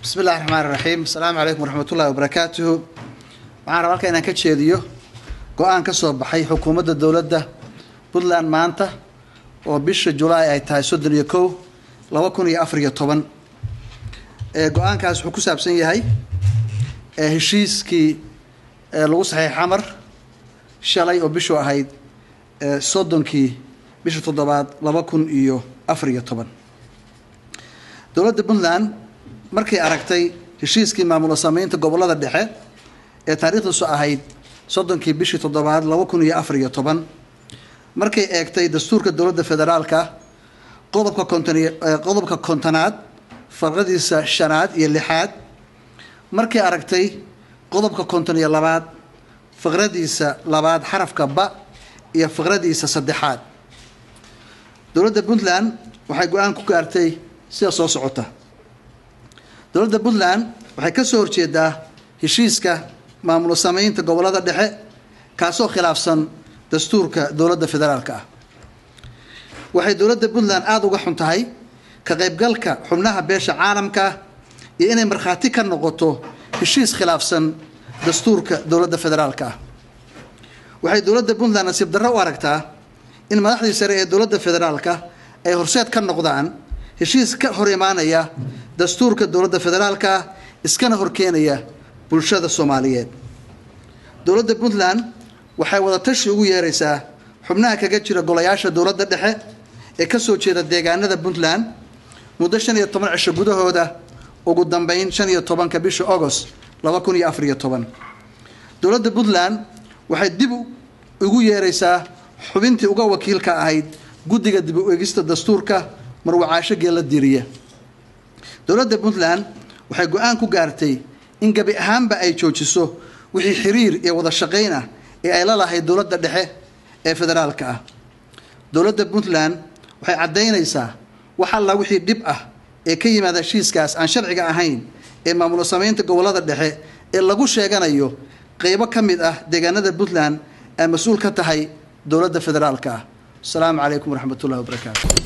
Bismi illahi raxmaan raxiim. Asalaamu calaykum waraxmatullahi wabarakaatuhu. Waxaan rabaa halka inaan ka jeediyo go-aan ka soo baxay xukuumadda dowladda Puntland maanta oo bisha Julaay ay tahay 31, 2014. Go-aankaas wuxuu ku saabsan yahay heshiiskii lagu saxiixay Xamar shalay oo bishu ahayd 30-kii bisha toddobaad 2014. Dowladda Puntland markay aragtay heshiiskii maamulo sameynta gobollada dhexe ee taariikhdiisu ahayd 30-kii bishii toddobaad 2014, markay eegtay dastuurka dowladda federaalka qodobka 50 iyo qodobka 50aad farqadiisa shanaad iyo lixaad, markay aragtay qodobka 52aad faqradiisa labaad xarafka ba iyo faqradiisa saddexaad, dowladda Puntland waxay go-aan ku gaartay sida soo socota. Dowladda Puntland waxay ka soo horjeedaa heshiiska maamulo sameynta gobollada dhexe, kaasoo khilaafsan dastuurka dowladda federaalka ah. Waxay dowladda Puntland aada uga xun tahay ka qaybgalka xubnaha beesha caalamka iyo inay markhaati ka noqoto heshiis khilaafsan dastuurka dowladda federaalka ah. Waxay dowladda Puntland nasiib darro u aragtaa in madaxdii sare ee dowladda federaalka ay horseed ka noqdaan heshiis ka hor imaanaya dastuurka dowladda federaalka, iskana horkeenaya bulshada Soomaaliyeed. Dowladda Puntland waxay wadatashi ugu yeeraysaa xubnaha kaga jira golayaasha dowladda dhexe ee ka soo jeeda deegaanada Puntland muddo 15 cisho gudahooda, ugu dambeyn 15-ka bisha Agost 2014. Dowladda Puntland waxay dib ugu yeeraysaa xubintii uga wakiilka ahayd guddiga dib u eegista dastuurka, Marwacaasho Geella Diiriya. Dowladda Puntland waxay go-aan ku gaartay in gabi ahaanba ay joojiso wixii xiriir iyo wada shaqayn ah ee ay la lahayd dowladda dhexe ee federaalka ah. Dowladda Puntland waxay caddaynaysaa wax alla wixii dhib ah ee ka yimaada heshiiskaas aan sharciga ahayn ee maamulo sameynta gobollada dhexe ee lagu sheeganayo qeybo ka mid ah deegaanada Puntland ay mas-uul ka tahay dowladda federaalka ah. Asalaamu calaykum waraxmatullahi wabarakaatu.